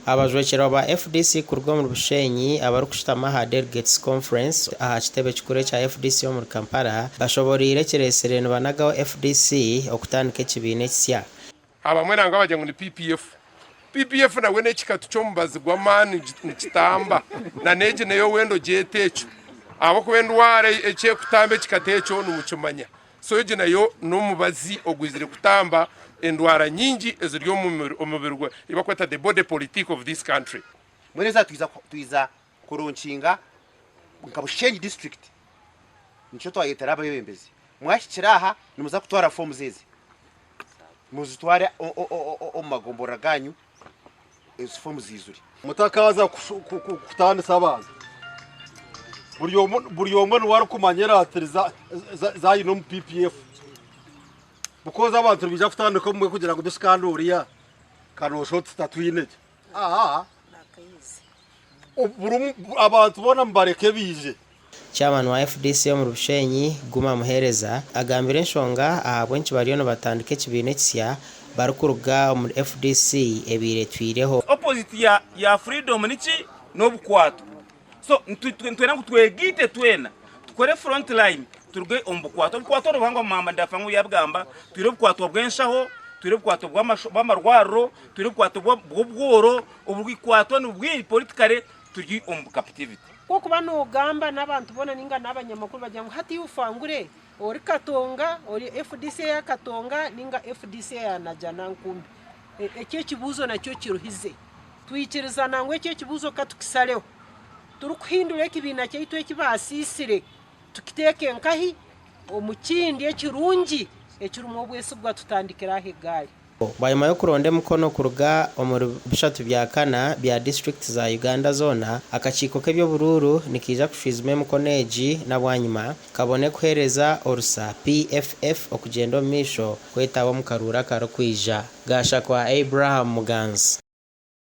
Abajwekyerwa ba FDC kuruga omuri Bushenyi abarikushutama aha Delegates Conference aha kitebe kikuru ekya FDC omuri Kampala bashoboreire ekireetsire nibanagaho FDC okutandika ekibiina ekisya. Abamwe nangwa bagira ngu ni PPF. PPF nabwo n'ekikatu ky'omubazi gw'amaani nikitamba na n'egi neyo wenda ogyete ekyo ahabw'okuba endwara eki erikutamba ekikatu ekyo nimukimanya. So egi nayo n'omubazi ogwizire kutamba endwara nyingi eziri omu mubiri gwa ei barikweta the body politic of this country. Mbwenu eizooba twiza twiza kuronkinga nka Bushenyi district nikyo twayetera abebembezi mwahikira aha nimuza kutwara forms ezi muzitware omu magomborora ganyu ezi fomu ziizure. Mutakaaza kutaanisa abantu. Buri omwe niwe arikumanya eratiri ezi aine omu PPF. Because abantu nibaija kutandika obumwe kugira ngu bisi kandi oriya ka nooshusha oti tatwine gye. Aa abantu boona mubareke baije. Chairman wa FDC omuri Bushenyi, Guma Muhereza, agambire enshonga ahabw'enki bariyo nibatandika ekibiina ekisya barikuruga omuri FDC ebaire etwireho. Opposite ya ya freedom niki? N'obukwatwa. So nitwenda ngu twegaite twena tukore front line turuge omu bukwatwa. Obukwatwa Ruhanga omumamba ndafa ngu yabugamba twine obukwatwa bw'enshaho, twine obukwatwa bw'amarwariro, twine obukwatwa bw'obworo, obukwatwa nibwingi politically turi omu captivity. Ku okuba noogamba n'abantu boona nainga n'abanyamakuru bagira ngu hati iwe ofangure ori Katonga, ori FDC eya Katonga nainga FDC eya Najjanankumbi. Ekyo ekibuuzo nakyo kiruhize. Twikirizana ngu ekyo ekibuuzo ka tukisareho turikuhindura ekibiina kyaitu eki baasiisire tukiteeke nkahi? Omu kindi ekirungi ekirimu obwesigwa tutandikire aha egaari. Bwanyima y'okuronda emikono kuruga omuri bishatu bya kana bya disiturikiti za Uganda zoona, akakiiko k'eby'oburuuru nikaija kushwijuma emikono egi nabwanyima kabone kuheereza orusa PFF okugyenda omu maisho kwetaba omu karuuru akarikwija. Gashakwa Abraham Muganzi.